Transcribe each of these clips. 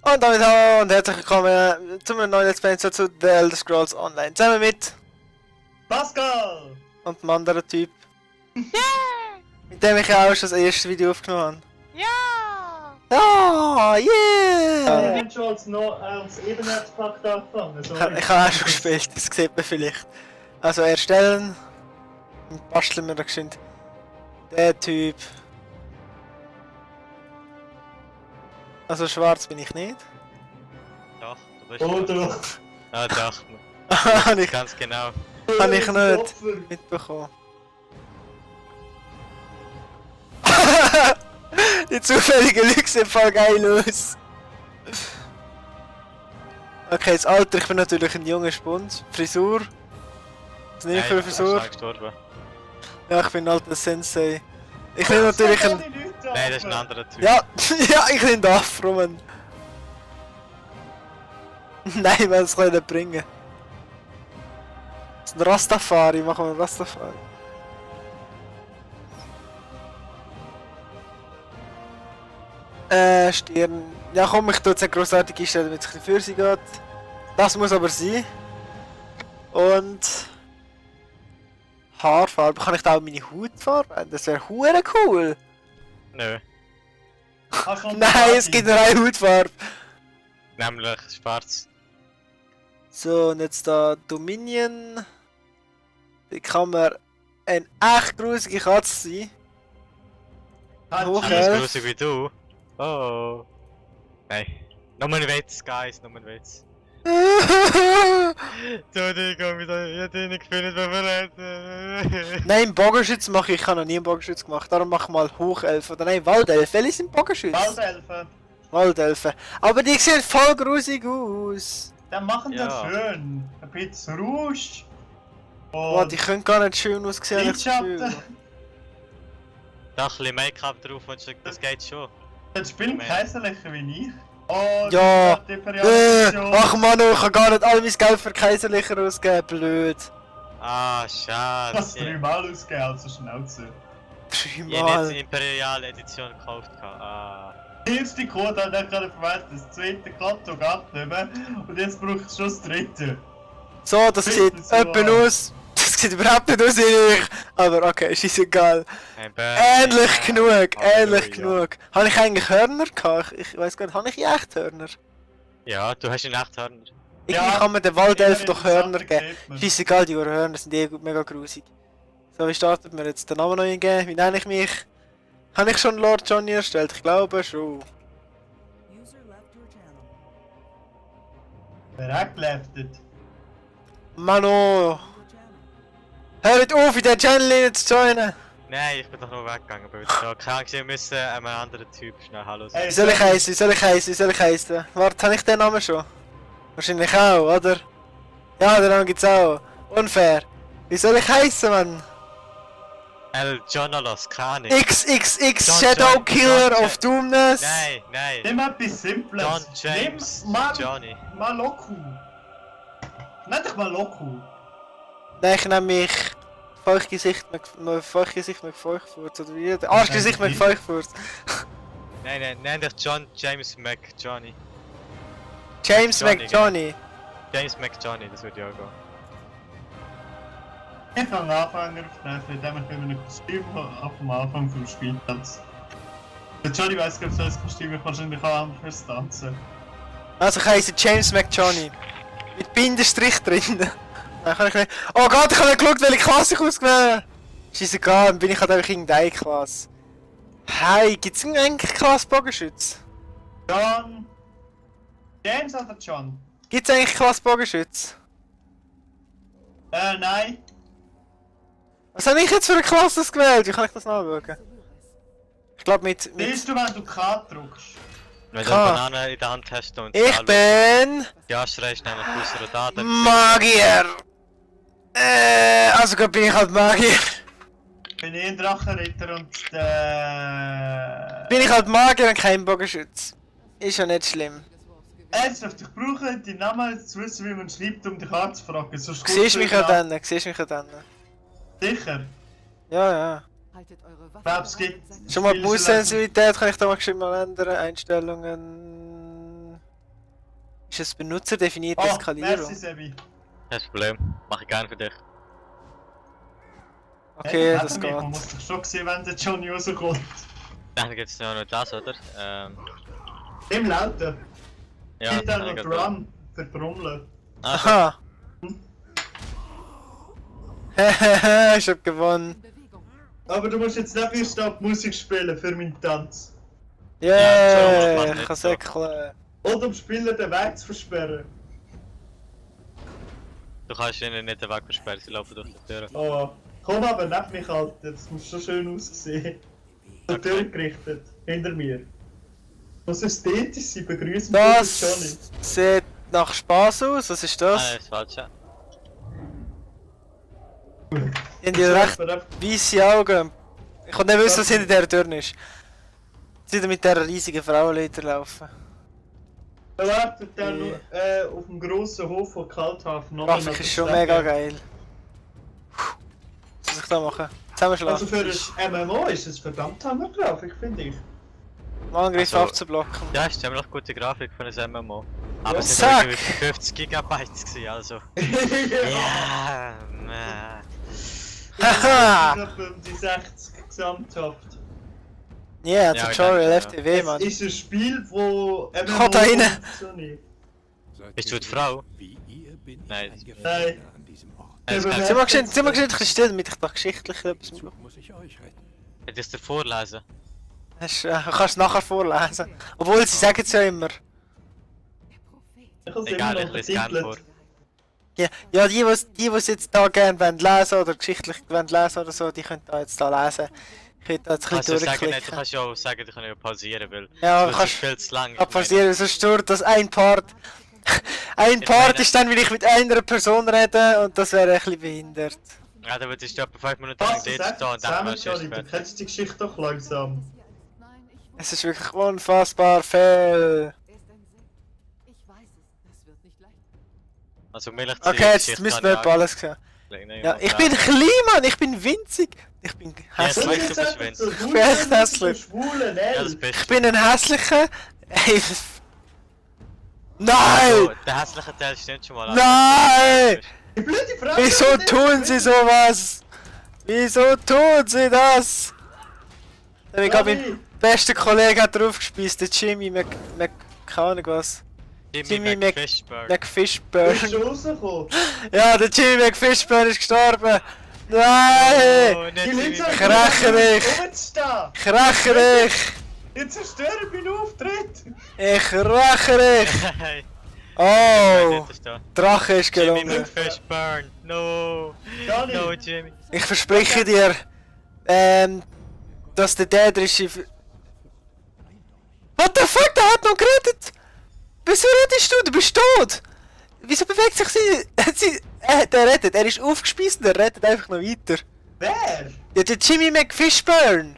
Und damit hallo und herzlich willkommen zu einem neuen Let's Play zu The Elder Scrolls Online. Zusammen mit Pascal! und einem anderen Typ. Mit dem ich ja auch schon das erste Video aufgenommen Ja! habe. Ja, Wir yeah! haben schon als Ebenherzpakt angefangen. Ich habe auch schon gespielt, das sieht man vielleicht. Also erstellen. Und basteln wir da geschwind. Der Typ. Also schwarz bin ich nicht. Doch, du bist. Oh doch! Ah, doch. Habe ich, Ganz genau. hab ich nicht Opfer. mitbekommen. Die zufällige Lüge sieht voll geil aus. Okay, das Alter, ich bin natürlich ein junger Spund. Frisur. Was nehme ich für eine Frisur? Gestorben. Ja, ich bin ein alter Sensei. Ich nehme natürlich ein... Nein, das ist ein anderer Typ. Ja, ja, ich nehme den Afro, Mann. Nein, man, das kann ich nicht bringen. Das ist ein Rastafari, machen wir einen Rastafari. Stirn. Ja komm, ich tue jetzt eine grossartige einstellen, damit es ein bisschen für sie geht. Das muss aber sein. Und... Haarfarbe. Kann ich da auch meine Hautfarbe ändern? Das wäre hure cool. Nö. Nein, es gibt nur eine Hautfarbe. Nämlich schwarz. So, und jetzt da Dominion. Die kann man eine echt grusige Katze sein. Hoch, Alles Elf. grusig wie du. Oh. Nein. Nur ein Witz, Guys, nur ein Witz. Entschuldigung, ich hätte nicht gefühlt, wenn wir Nein, Bogenschütz mache ich. Ich habe noch nie einen Bogenschütz gemacht. Darum mach mal Hochelf. Oder nein, Waldelf. Welche sind Bogenschütz? Waldelfen! Waldelfen. Aber die sehen voll grusig aus. Dann machen Ja. das schön! Ein bisschen Rouge! Boah, die können gar nicht schön aussehen. hab ich das Gefühl. Lidschatten! Da ein bisschen Make-up drauf und das geht schon. Das spielen kaiserlicher wie ich. Oh, Ja. die Imperialisation. Ach Manu, ich kann gar nicht all mein Geld für Kaiserlicher ausgeben. Blöd. Ah, Du schade. hast dreimal ausgegeben, also Schnauze. Ich habe Dreimal. jetzt die Imperial Edition gekauft. Ah. Die erste Code hat er gerade verwendet, das zweite Konto abnehmen und jetzt braucht es schon das dritte. So, das sieht So. etwa aus. Das sieht überhaupt nicht aus wie ich. Aber okay, ist egal. Ähnlich genug, ähnlich genug. Habe ich eigentlich Hörner gehabt? Ich weiß gar nicht, habe ich echt Hörner? Ja, du hast ihn echt Hörner. Irgendwie kann man den Waldelf Ja, doch Hörner interessante geben. Equipment. Scheissegal, die Hörner sind eh mega grusig. So, wie startet man jetzt den Namen noch eingeben? Wie nenne ich mich? Habe ich schon Lord Johnny erstellt? Ich glaube schon. Wer hat geleftet? Mano! Hört auf, in der Channel zu joinen! Nein, ich bin doch nur weggegangen, aber wieder da. Keine Ahnung, wir müssen einem anderen Typ schnell Hallo sagen. Hey, Wie soll ich heißen? Wie soll ich heißen? Wie soll ich heißen? Warte, habe ich den Namen schon? Wahrscheinlich auch, oder? Ja, den Namen gibt's auch. Unfair. Wie soll ich heißen, Mann? El Jonalos, keine Ahnung. XXX John Shadow John- Killer John of Doomness. Nein. Nimm etwas Simples. John James Nimm Johnny. Maloku. Nenn dich Maloku. Nein, ich nenne mich Feuchtgesicht mit Feuchtfurz oder wie? Arschgesicht mit Feuchtfurz. Nein, nenn dich John James McJohnny. James Johnny, McJohnny. James McJohnny, das würde ja auch gehen. Ich kann einen Anfänger treffen, indem ich mir ein Kostüm ab dem Anfang vom Spielplatz. Der Johnny weiss gar nicht, so ein Kostüm ich wahrscheinlich auch fürs Tanzen. Also ich heiße James McJohnny. Mit Bindestrich drin. Nein, kann ich nicht. Oh Gott, ich habe nicht geschaut, welche Klasse ich ausgewählt habe. Scheissegal, dann bin ich halt einfach irgendeine Klasse. Hey, gibt's eigentlich Klasse Bogenschütz? John! James oder John? Gibt's eigentlich Klasse Bogenschütz? Nein. Was habe ich jetzt für eine Klasse ausgewählt? Wie kann ich das nachschauen? Ich glaube mit... Siehst du, wenn du K drückst? Wenn du K. eine Banane in der Hand hast und Ich bin... ja, schreist nämlich aus einer Daten. Magier! Also gut bin ich halt Magier. Ich bin ein Drachenritter und Bin ich halt Magier und kein Bogenschütz. Ist ja nicht schlimm. Ernsthaft, ich brauche deinen Namen zu wissen, wie man schreibt, um dich anzufragen. Sonst Siehst mich ja dann, siehst mich ja dann. Sicher. Ja, ja. Ich glaube, es gibt... Schon mal Bussensibilität kann ich da mal geschwind mal ändern. Einstellungen. Ist ein benutzerdefinierte Oh, Skalierung? merci Sebi. Kein Problem. Mach ich gerne für dich. Okay, Hey, das man geht. muss doch schon sehen, wenn der Johnny rauskommt. Dann gibt's noch das, oder? Im Lauter. Ja, Geht dann dann noch geht er. Run für Brummeln. Aha! Hehehe, ich hab gewonnen. Aber du musst jetzt nicht mehr Stop Musik spielen für meinen Tanz. Yeah, mach ich nicht kann so. säckeln. Und um Spieler den Weg zu versperren. Du kannst ihnen nicht den Weg versperren, sie laufen durch die Tür. Oh, komm aber neben mich, Alter. Das muss schon schön aussehen. So Okay. durchgerichtet. Hinter mir. Muss ästhetisch sein, begrüßen wir den Johnny. Das sieht nach Spaß aus, was ist Ah, das? ist falsch, ja. Die haben die recht Aber weisse Augen. Ich kann nicht wissen, was hinter der Tür ist. Sie sind mit dieser riesigen Frau laufen. da wartet dann noch, auf dem grossen Hof von Kalthafen. Die Grafik ist schon mega geil. Was soll ich da machen? Zusammenschlagen. Also für ein MMO ist es verdammt hammer Grafik, finde ich. Angriff Also- abzublocken. Ja, ist ziemlich gute Grafik für ein MMO. Aber Ja, es sind zack. irgendwie 50 Gigabytes gewesen, also. Ja! Ja, man. Haha! Ich glaube um die 60 gesamthaft. Yeah, Ja, Tutorial ich denke, FTW, Es Mann. ist ein Spiel, wo MMO Kommt da rein. funktioniert. Bist du die Frau? Wie ihr bin ich Nein. ein Gefährder Nein. an diesem Ort. Es Ja, kann- aber- Sind wir gescheit ein bisschen still, damit ich da geschichtlich etwas Zug mache? muss ich euch retten. Hätte ich es dir vorlesen? Du kannst es nachher vorlesen. Obwohl, sie sagen es ja immer. Ich habe es Egal, immer ich noch lese gerne vor. betitelt. Ja, die es jetzt da gerne wollen lesen oder geschichtlich wollen lesen oder so, die können da jetzt da lesen. Ich könnte da jetzt ein Kannst du bisschen sagen, nicht, du durchklicken. kannst ja auch sagen, du kannst ja pausieren, weil Ja, das kannst ist viel zu lang. Ich abpassieren, sonst dauert das ein Part. Ein Ich Part meine- ist dann, will ich mit einer Person reden und das wäre ein bisschen behindert. meine, ja, dann würdest du etwa 5 Minuten lang Was, dort sag stehen und dann zusammen, machst du erst Johnny, du fertig. kennst die Geschichte doch langsam. Es ist wirklich unfassbar viel. Also Milch Okay, jetzt müssen wir etwa alles sehen. Ja, ich bin klein, Mann, ich bin winzig. Ich bin hässlich. weißt du, jetzt bist einfach winzig. so, Ich bin echt hässlich. Schwulen, Ja, das ey. bist Ich bin ein hässlicher. Ey, Nein! Also, der hässliche Teil stimmt schon mal an. Nein! Die blöde Frau. Wieso hat tun nicht sie sowas? Wieso tun sie das? Ich glaube, mein bester Kollege hat drauf gespielt, der Jimmy keine Ahnung was. Jimmy McFishburne. Bist McFishburne. du rausgekommen? Ja, der Jimmy McFishburne ist gestorben. Nein! Oh, nicht Die Jimmy Leute Ich räche dich. Rumstehen. Ich räche dich! Jetzt zerstören meinen Auftritt. Ich räche dich! Hey, Oh! dort da. Drache ist Jimmy gelungen. McFishburne. No. Johnny. No, Jimmy. Ich verspreche dir, dass der Täter ist. What the fuck, der hat noch gerettet! Wieso rettest du? Du bist tot! Wieso bewegt sich sie? Der rettet, er ist aufgespießt und er rettet einfach noch weiter. Wer? Ja, der Jimmy McFishburne!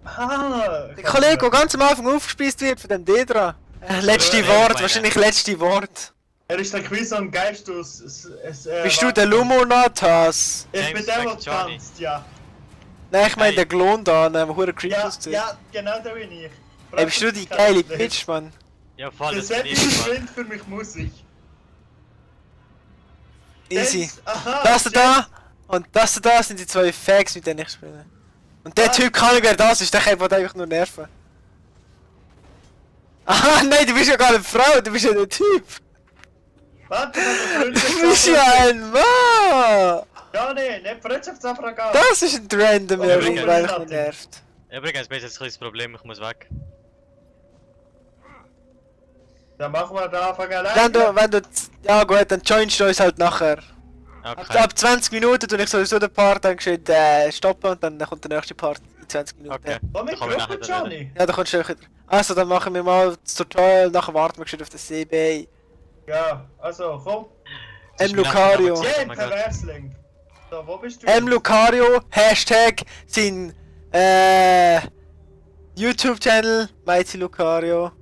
Ah. Der Kollege, der ganz am Anfang aufgespießt wird von dem Dedra. Letzte Ja, Wort, meine. wahrscheinlich letzte Wort. Er ist der Quiz am Geist aus. Bist du der Lumonatas? Ich bin James der, der McJohnny. tanzt, ja. Nein, ich meine Hey. der Glon da, der hure creepy Ja, aussieht. ja, genau der bin ich. Ey, bist du die geile Bitch, Mann? Ja, voll, Das das wird liebe ich, Mann. nicht für mich Musik. Easy. Aha, Das da und das da sind die zwei Fags, mit denen ich spiele. Und der Ah. Typ kann nicht, wer das ist, der kann einfach nur nerven. Aha, nein, du bist ja gar nicht Frau, du bist ja der Typ. Warte, Du bist ja ein Mann. Ja, nee, nicht Freundschaftsabfrage. Das ist ein random, Ja, der aber mich ich- einfach nur nervt. Übrigens, bin ich jetzt ein kleines Problem, ich muss weg. Dann machen wir da Anfang alleine. Wenn du, ja gut, dann joinst du uns halt nachher. Okay. Ab 20 Minuten tue ich sowieso den Part dann gescheit stoppen und dann kommt der nächste Part in 20 Minuten. Okay. Komm mit Dann kommen wir Gruppe, nachher dann Johnny. Ja, dann kommst du auch wieder. Also, dann machen wir mal das Tutorial, nachher warten wir gescheit auf das CB. Ja, also komm. Das ist M. mir nachher Lucario. noch mal Yeah, gesagt, oh mein Gott. Perversling. So, wo bist du? M. Lucario, Hashtag, sein YouTube-Channel, Mighty Lucario. Johnny.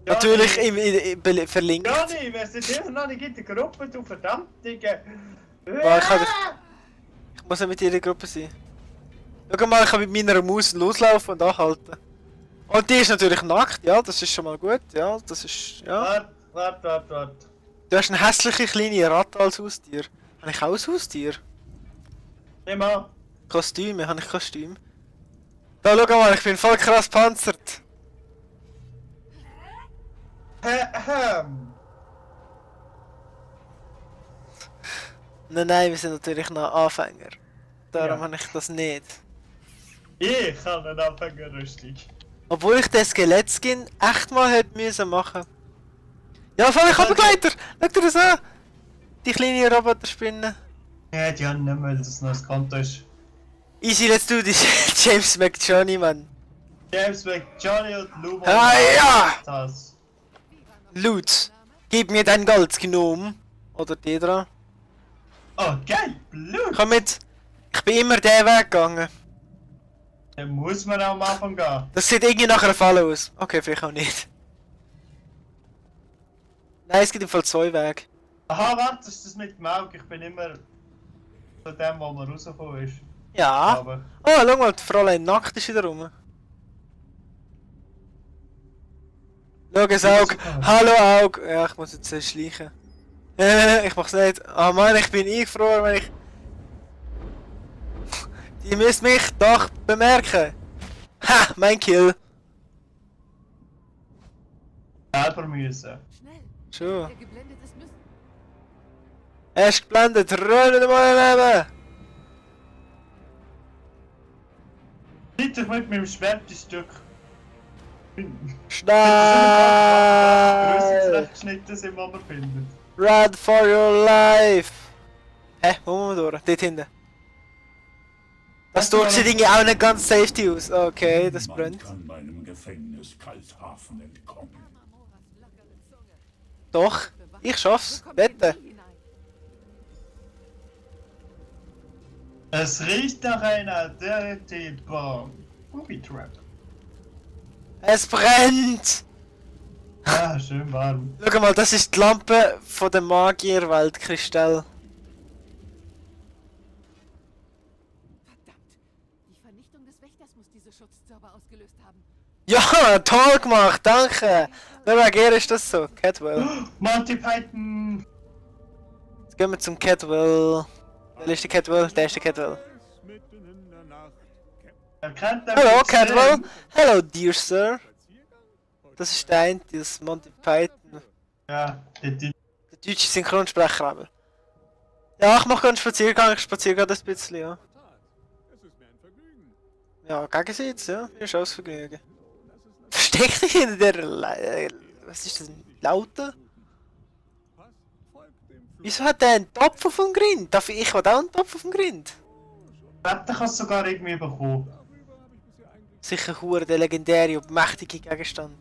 Natürlich verlinkt. Johnny, wir sind immer noch nicht in der Gruppe, du verdammtige. Boah, ich muss ja mit ihrer Gruppe sein. Schau mal, ich kann mit meiner Maus loslaufen und anhalten. Und die ist natürlich nackt, ja, das ist schon mal gut, ja, das ist, ja. Warte, Warte. Du hast eine hässliche kleine Ratte als Haustier. Habe ich auch ein Haustier? Nimm mal. Kostüme, habe ich Kostüm? Da, schau mal, ich bin voll krass panzert. Nein, wir sind natürlich noch Anfänger. Darum Ja. habe ich das nicht. Ich habe eine Anfängerrüstung. Obwohl ich den Skelett-Skin echt mal hätte müssen machen. Ja, voll, ich habe Begleiter! Schau dir das an! Die kleine Roboterspinne. Ja, die haben nicht mehr, weil das noch ein Konto ist. Easy, let's do this. James McJohnny, Mann. James McJohnny und Lumo. Ah, ja! Das. Loot, gib mir dein Gold, Gnome. Oder Dedra. Oh, geil! Blut! Komm mit. Ich bin immer den Weg gegangen. Dann muss man auch am Anfang gehen. Das sieht irgendwie nach einer Falle aus. Okay, vielleicht auch nicht. Nein, es gibt im Fall 2 Wege. Aha, warte, ist das mit dem Auge? Ich bin immer zu dem, wo man rausgekommen ist. Ja. Aber Oh, schau mal, die Fräulein nackt ist wieder rum. Schau, ein Auge. Hallo, Auge. Ja, ich muss jetzt schleichen. Ich mach's nicht. Ah, Mann, ich bin eingefroren, wenn ich... Die müsst mich doch bemerken. Ha, mein Kill. selber müssen. Schnell! Schon. Der geblendet ist, müssen. Er ist geblendet. Rollen mal Leben. Nicht ich mit meinem Schwert ein Stück. Schnell. Geschnitten sind, was man findet. Run for your life. Hä, wo muss man durch? Dort hinten. Das Tor sieht irgendwie auch nicht ganz safety aus. Okay, das brennt. Man kann meinem Gefängnis Kalthafen entkommen. Amoras lockere Zunge. Doch, ich schaff's. Wo kommt denn Wette. die hinein? Es riecht nach einer Dirty Bomb. Booby Trap. Es brennt! Ah, schön warm. Schau mal, das ist die Lampe von der Magierwelt, Kristall. Verdammt! Die Vernichtung des Wächters muss diese Schutzzauber ausgelöst haben. Ja, toll gemacht, danke! Wer reagiert ist das so? Catwell. Monty Python! Jetzt gehen wir zum Catwell. Wer ist der Catwell? Der ist der Catwell. Mitten in der Nacht. Er kennt den Hallo, Film. Catwell! Hello, dear sir! Das ist der eine, das Monty Python. Ja, die Der deutsche Synchronsprecher aber. Ja, ich mache gerade einen Spaziergang, ich spaziere gerade ein bisschen, ja. Es ist mir ein Vergnügen. Ja, Gegensatz, ja. Mir ist alles Vergnügen. Versteck dich hinter der was ist das? Laute? Was folgt dem Fluch? Wieso hat der einen Topf auf dem Grind? Darf ich will auch einen Topf auf dem Grind? Wetter kannst du sogar irgendwie bekommen. Darüber habe ich bisher eigentlich Sicher hure der legendäre und mächtige Gegenstand.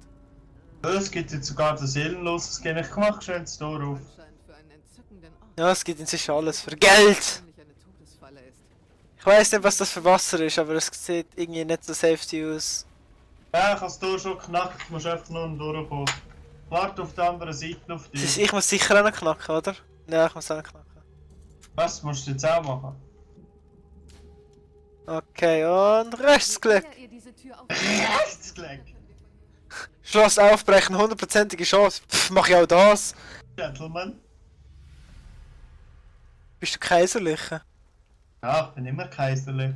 Es gibt jetzt sogar das seelenloses Skin. Ich mach schnell das Tor auf. Anscheinend für einen entzückenden Ort. Ja, es gibt inzwischen alles für Geld. Wahrscheinlich eine Todesfalle ist. Ich weiß nicht, was das für Wasser ist, aber es sieht irgendwie nicht so safety aus. Ja, ich habe das Tor schon geknackt. Du musst einfach nur durchkommen. Warte auf der anderen Seite auf dich. Ich muss sicher auch noch knacken, oder? Ja, ich muss auch noch knacken. Was musst du jetzt auch machen? Okay, und Rechtsklick. Je eher ihr diese Tür auf- Rechtsklick! Schloss aufbrechen, 100%ige Chance. Pff, mach ich auch das. Gentleman. Bist du kaiserliche? Ja, ich bin immer kaiserlich.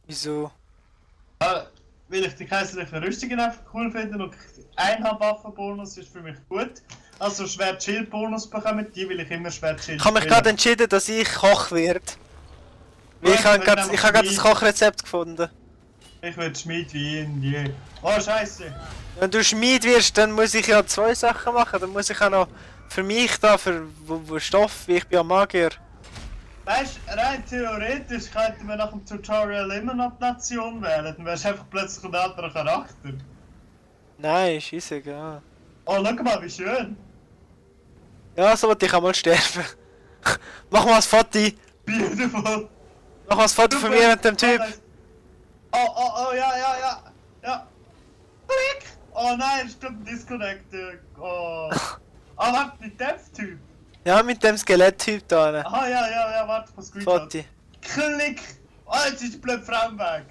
Wieso? Ja, weil ich die kaiserlichen Rüstungen einfach cool finde und Einhandwaffenbonus ist für mich gut. Also Schwert-Schild-Bonus bekommen die, weil ich immer Schwert-Schild Ich habe mich gerade entschieden, dass ich Koch werde. Weil ich habe gerade das Kochrezept gefunden. Ich werde Schmied wie ihn je. Oh Scheiße! Wenn du Schmied wirst, dann muss ich ja 2 Sachen machen. Dann muss ich auch noch für mich da, für Stoff, wie ich bin ja Magier. Weißt du, rein theoretisch könnten wir nach dem Tutorial immer noch die Nation wählen, dann wärst du einfach plötzlich ein anderer Charakter. Nein, scheisse, ja. Oh, schau mal, wie schön! Ja, so wollte ich auch mal sterben. Mach mal ein Foto. Beautiful! Mach mal ein Foto von mir mit dem Typ. Oh, ja! Klick! Oh nein, stimmt, disconnected. Oh. Ah, warte, mit dem Typ. Ja, mit dem Skelett-Typ da. Ne? Aha, ja, warte, was Screenshot. Foto. Klick! Oh, jetzt ist die blöde Frau im Weg.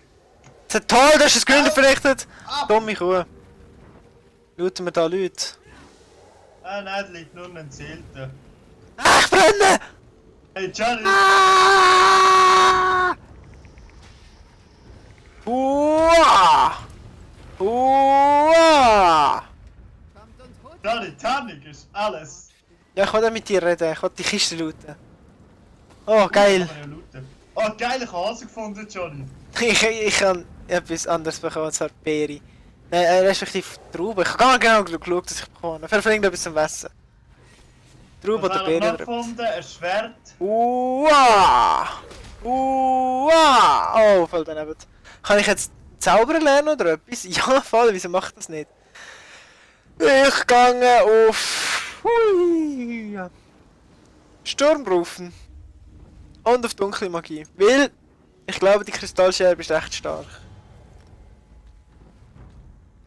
Das ist toll, dass du das Gründe verrichtet. Ah. Dumme Kuh. Looten wir da Leute. Ah nein, da liegt nur ein Zelter. Ah, ich brenne! Hey Johnny! Ah! Uah! Uah! Kommt und holt Johnny, Tannik ist alles! Ja, ich will auch mit dir reden, ich will die Kiste looten. Oh, geil! Kann man ja looten. Oh, geile Hase gefunden, Johnny! Ich habe etwas anderes bekommen, und zwar Beere. Nein, respektive Trauben. Ich habe gar nicht genau geschaut, dass ich bekommen habe. Vielleicht etwas zum Essen. Trauben Was oder habe ich Beere noch oder etwas. gefunden? Ein Schwert. Uah! Uah! Oh, voll daneben. Kann ich jetzt zaubern lernen oder etwas? Ja, voll, wieso macht das nicht? Ich gehe auf... Hui. Sturmrufen. Und auf dunkle Magie. Weil, ich glaube, die Kristallscherbe ist echt stark.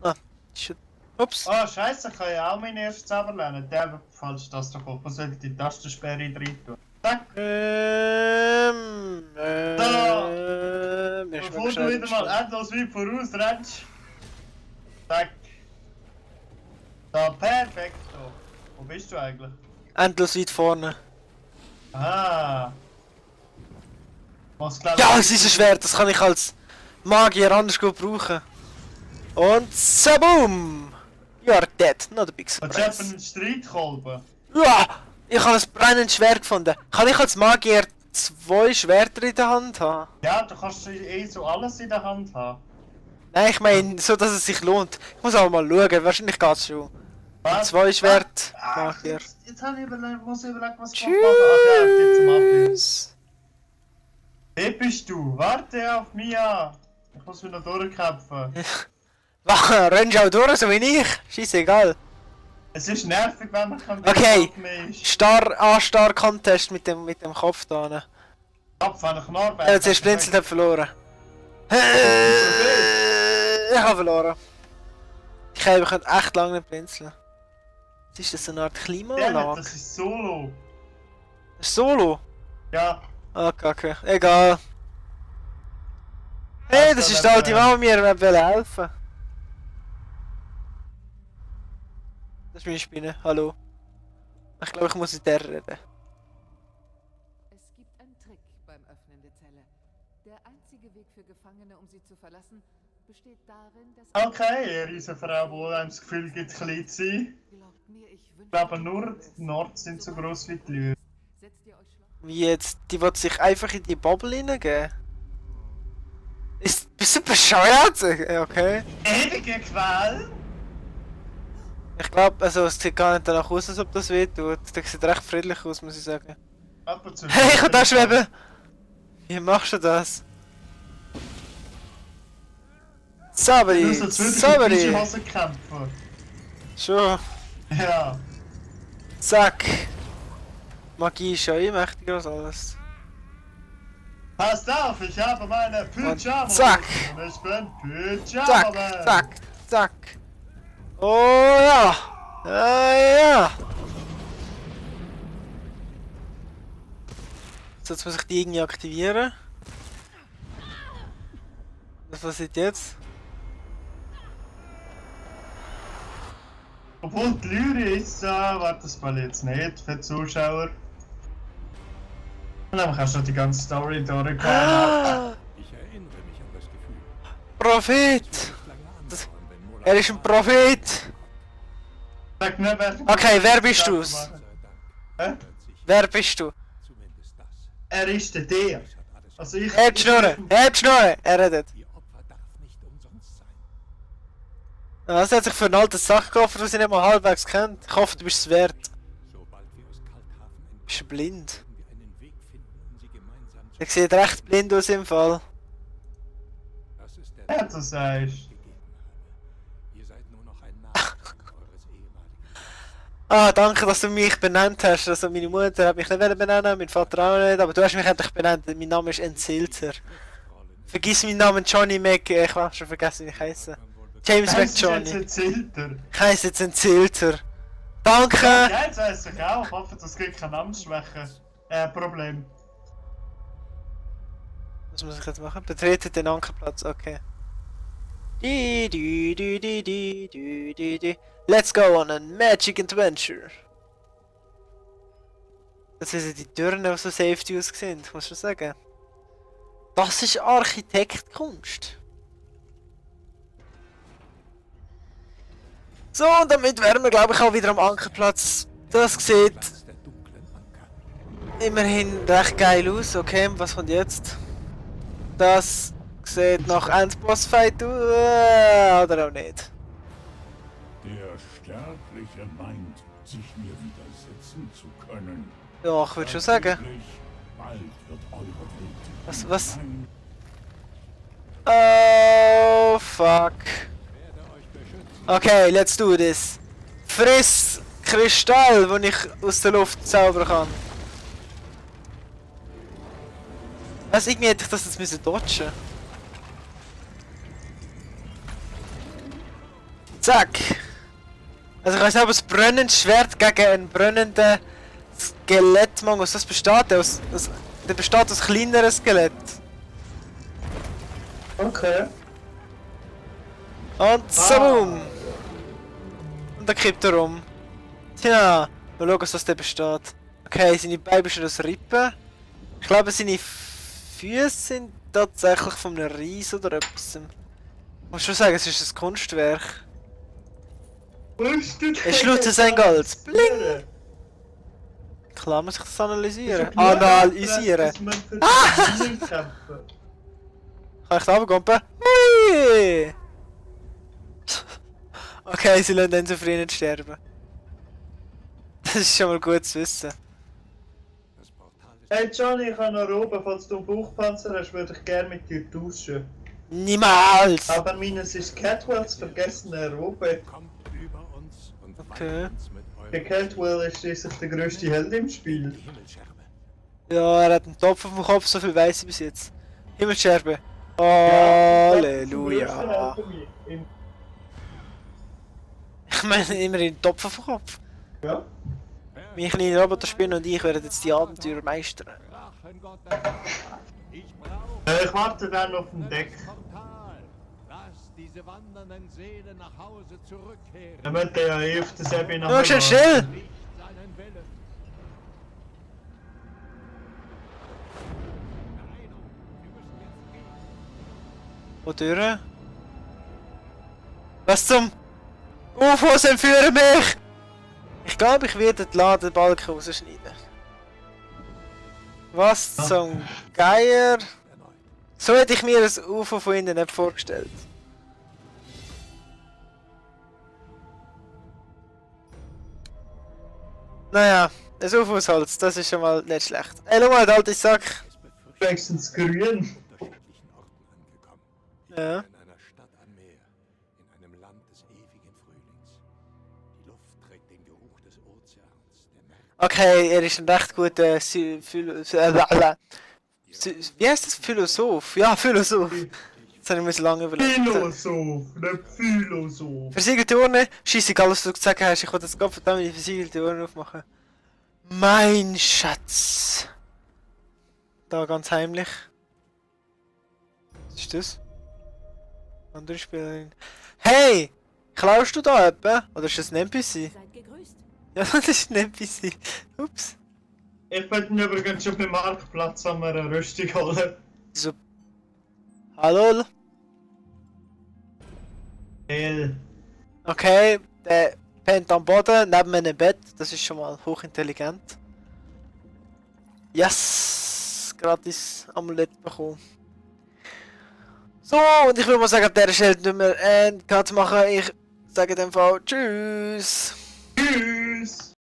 Ah, shit. Ups. Oh, Scheiße, ich kann ja auch meinen ersten Zauber lernen. Der falsch das doch auf. Man sollte die Tastensperre rein tun. Zack! Bevor du wieder mal endlos weit voraus rennst. Zack! Da, perfekt! Wo bist du eigentlich? Endlos weit vorne. Ah! Was glaubst Ja, es ist ein Schwert, das kann ich als Magier anders gut brauchen. Und zaboom! You are dead, not a big Willst du surprise. einen Streitkolben? Ja, ich habe ein brennendes Schwert gefunden. Kann ich als Magier 2 Schwerter in der Hand haben? Ja, du kannst eh so alles in der Hand haben. Nein, ich meine, so dass es sich lohnt. Ich muss aber mal schauen, wahrscheinlich geht's schon. Was? 2 Schwert, Ah, Magier. jetzt habe ich muss ich überlegen, was ich machen. Ach ja, jetzt zum Abbild. Tschüss. Wer bist du? Warte auf mich! Ich muss wieder durchkämpfen. Rennst du auch durch, so wie ich? Scheißegal. Es ist nervig, wenn man kein Okay. Bild mehr ist. Star-Contest mit dem Kopf da. Ne? Ab, wenn ich Norbert. Ja, zuerst Blinzeln hat verloren. Ich habe verloren. Ich könnte echt lange nicht blinzeln. Was ist das, so eine Art Klimaanlage? Das ist Solo. Das ist Solo? Ja. Ah, kacke. Egal. Hey, das ist die alte Mama, mir helfen. Das ist meine Spinne, hallo. Ich glaube, ich muss mit der reden. Es gibt einen Trick beim Öffnen der Zelle. Der einzige Weg für Gefangene, um sie zu verlassen, besteht darin, dass... Okay, eine Riesenfrau, wo einem das Gefühl gibt, klein zu sein. Glaubt mir, ich wünsche... Ich glaube, nur die Nord sind so gross wie die Lüge. Setzt ihr euch schlau... Wie jetzt? Die will sich einfach in die Bubble hineingeben? Bist du bescheuert? Ja, okay. Ewige Qual? Ich glaube, also es sieht gar nicht danach aus, als ob das wehtut. Das sieht recht friedlich aus, muss ich sagen. Ab und zu. Hey, ich kann da schweben! Wie machst du das? Sabri! Du sollst wirklich Sabri! in Hose kämpfen. Schon. Ja. Zack! Magie ist ja eh mächtiger als alles. Passt auf, ich habe meine Pyjama. zack. Und ich bin Pyjama. Zack, zack, zack! Oh ja! Ja, ja! So, jetzt muss ich die irgendwie aktivieren. Was passiert jetzt? Obwohl die Lyre ist, warte das mal jetzt nicht für die Zuschauer. Und dann kannst du die ganze Story durchgehen. Ich erinnere mich an das Gefühl. Prophet! Nicht lange Das- andauern, wenn Mola Er ist ein Prophet! Sag mir, wer Okay, wer bist du? sei Dank Hä? hört sich Wer bist du? zumindest das. Er ist der der. Das hat alles. Also ich... Hebt Schnurren! Hebt Schnurren! Er redet. Ihr Opfer darf nicht umsonst sein. Was hat sich für eine alte Sache gekauft, die sie nicht mal halbwegs kennt? Ich hoffe, du bist es wert. Sobald wir aus Kalthafen Bist du entkommen, blind? werden wir einen Weg finden, um sie gemeinsam zu... Er sieht recht blind aus im Fall. Das ist der Ja, Weg, du den sagst. ich gegeben habe. Ihr seid nur noch ein Nachkommen eures ehemaligen. Ah, danke, dass du mich benannt hast. Also meine Mutter hat mich nicht benennen, mein Vater auch nicht, aber du hast mich endlich benannt. Mein Name ist Ensilzer. Vergiss meinen Namen Johnny Mac. Ich habe schon vergessen, wie ich heiße. James Heißt es jetzt McJohnny. ein Zilter? Ich heiße jetzt Ensilzer. Danke! Ja, jetzt weiss ich auch. Ich hoffe, das gibt keine Namensschwäche. Problem. Was muss ich jetzt machen? Betrete den Ankerplatz, okay. Let's go on a magic adventure. Das sind die Türen, die so safety aussehen, muss ich schon sagen. Das ist Architektkunst. So, und damit wären wir, glaube ich, auch wieder am Ankerplatz. Das sieht Platz der dunklen Anker. immerhin recht geil aus. Okay, was kommt jetzt? Das sieht nach Endbossfight aus, oder auch nicht. Der Sterbliche meint, sich mir widersetzen zu können. Ja, ich würde schon sagen. Angeblich, bald wird eure Welt Was? sein. Oh, fuck. Werde euch beschützen. Okay, let's do this. Friss Kristall, den ich aus der Luft zaubern kann. Also irgendwie hätte ich das jetzt müssen dodgen. Zack. Also ich weiß nicht, ob das brennende Schwert gegen einen brennenden Skelettmann aus das besteht. Der besteht aus kleineren Skelett. Okay. Und zoom! Und dann kippt er um. Tja, mal schauen, was der besteht. Okay, seine Beine bestehen aus Rippen. Ich glaube, seine Füße sind tatsächlich von einem Ries oder etwas. Ich muss schon sagen, es ist ein Kunstwerk. Es schlutzte sein Gold. Bling! Klar muss ich das analysieren. Analysieren! Kann ich da runtergumpen? Hui! Okay, sie lassen dann zufrieden sterben. Das ist schon mal gut zu wissen. Das Portal ist Hey Johnny, ich habe noch oben, falls du einen Bauchpanzer hast, würde ich gerne mit dir tauschen. Niemals! Aber meines ist Catwells vergessene Robe. kommt über uns und Okay. weiht uns mit Der eurem Catwell ist schließlich der grösste Held im Spiel. Himmelscherbe. Ja, er hat einen Topf auf dem Kopf, so viel weiß ich bis jetzt. Himmelscherbe. Halleluja. Ich meine immerhin einen Topf auf dem Kopf. Ja. Meine kleine Roboterspinne und ich werden jetzt die Abenteuer meistern. Drachengott der Nacht. Ich brauche Ich warte dann auf dem Deck. das Portal. Lass diese wandernden Seelen nach Hause zurückkehren. Dann wird der ja auf der Sebi nach Schau schon still! Nicht seinen Willen. Rainer, wir müssen jetzt gehen. Wodurch? Was zum UFOs entführen mich! Ich glaube, ich werde den Ladebalken rausschneiden. Was zum Geier? Erneut. So hätte ich mir das UFO von innen nicht vorgestellt. Naja, das UFO aus Holz, das ist schon mal nicht schlecht. Ey, schau mal, der alte Sack. Es befürchtet Wenigstens grün. unterschiedlichen Orten angekommen. Ich Ja. bin in einer Stadt am Meer, in einem Land des ewigen Frühlings. Die Luft trägt den Geruch des Ozeans, der Märkte. Okay, er ist ein recht guter wie heißt das? Philosoph? Ja, Philosoph. Das habe ich mir lange überlegt. Philosoph, nicht Philosoph. Versiegelte Urne, scheiße, egal was du gesagt hast, ich wollte jetzt Gott verdammt die versiegelte Urne aufmachen. Mein Schatz. Da ganz heimlich. Was ist das? Andere Spielerin. Hey! Klaust du da etwa? Oder ist das ein NPC? Seid gegrüßt. Ja, das ist ein NPC. Ups. Ich bin übrigens schon beim Marktplatz an einer Rüstung holen. So. Hallo? Hell. Okay, der pennt am Boden, neben einem Bett. Das ist schon mal hochintelligent. Yes! Gratis Amulett bekommen. So, und ich würde mal sagen, an dieser Stelle nicht mehr Cut machen. Ich sage in dem Fall Tschüss! Tschüss!